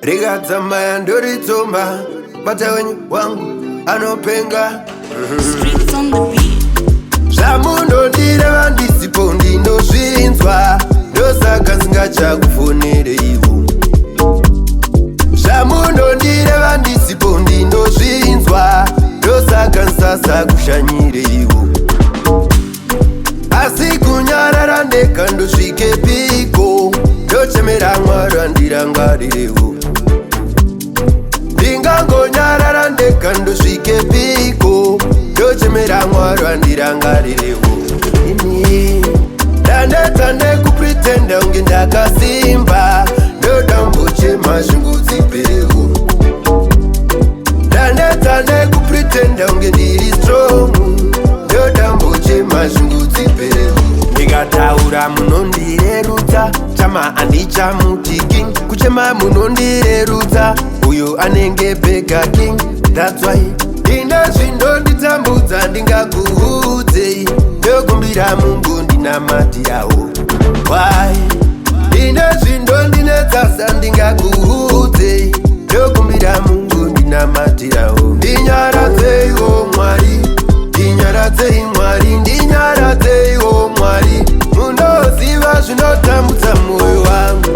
Rikadzama ndoritsoma, bata wenyu wangu anopenga. Streets on the beat. Zvamunondireva ndisipo ndinozvinzwa, ndosaka ndingachakufonereiwo. Zvamunondireva ndisipo ndinozvinzwa, ndosaka ndisasakushanyireiwo. Asi kunyarara ndega ndosvikepiko? Ndochemera Mwari andirangarirewo. Ndingangonyarara ndega ndosvikepiko? Ndochemera Mwari andirangarirewo. Ini ndaneta nekupretenda kunge ndakasimba, ndodambochema zvingudziperewo. Ndaneta nekupretenda kunge ndiri strong, ndodambochema zvingudziperewo. Ndikataura munondirerutsa, chama handichamuti king. Kuchema munondirerutsa, uyo anenge beggar king. That's why ine zvindonditambudza ndingakuudzei, ndokumbira Mungu ndinamatirawo. Why ine zvindondinetsasa ndingakuudzei, ndokumbira Mungu ndinamatirawo. Ndinyaradzeiwo Mwari, ndinyaradzei Mwari, ndinyaradzeiwo Mwari. Munoziva zvinotambudza mwoyo wangu.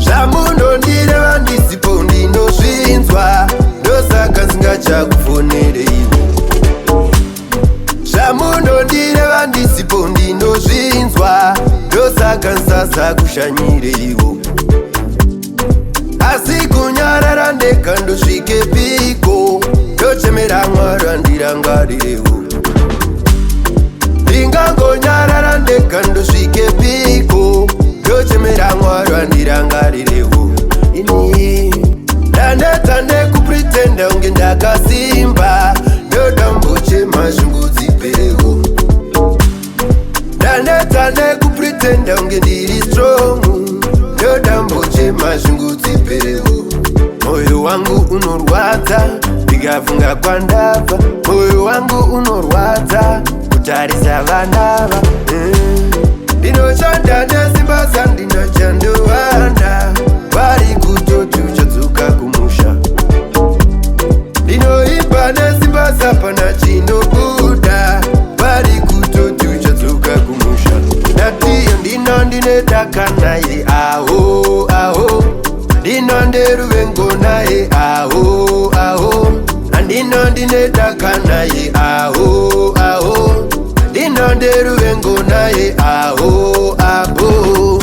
Zvamunondireva ndisipo ndinozvinzwa, ndosaka ndingachakufonereiwo. Zvamunondireva ndisipo ndinozvinzwa, ndosaka ndisasakushanyireiwo. Asi kunyarara ndega ndosvikepiko? Ndochemera Mwari andirangarirewo. Ndingangonyarara ndega ndosvikepiko? Ndochemera Mwari andirangarirewo. Ini ndaneta nekupretenda kunge ndakasimba, ndodambochema zvingudziperewo. Ndaneta nekupretenda kunge ndiri strong, ndodambochema zvingudziperewo. Mwoyo wangu unorwadza ndikafunga kwandabva, mwoyo wangu unorwadza kutarisa vanava. Ndinoshanda nesimba sandina chandowanda, vari kutoti uchadzoka kumusha. Ndinoimba nesimba sapana chinobuda, vari kutoti uchadzoka kumusha. Ndatiyo ndino ndinetaka naye aho aho, ndino nderuvengo naye aho aho, andino ndinetaka naye aho aho, ndino nderuvengo naye aho aho.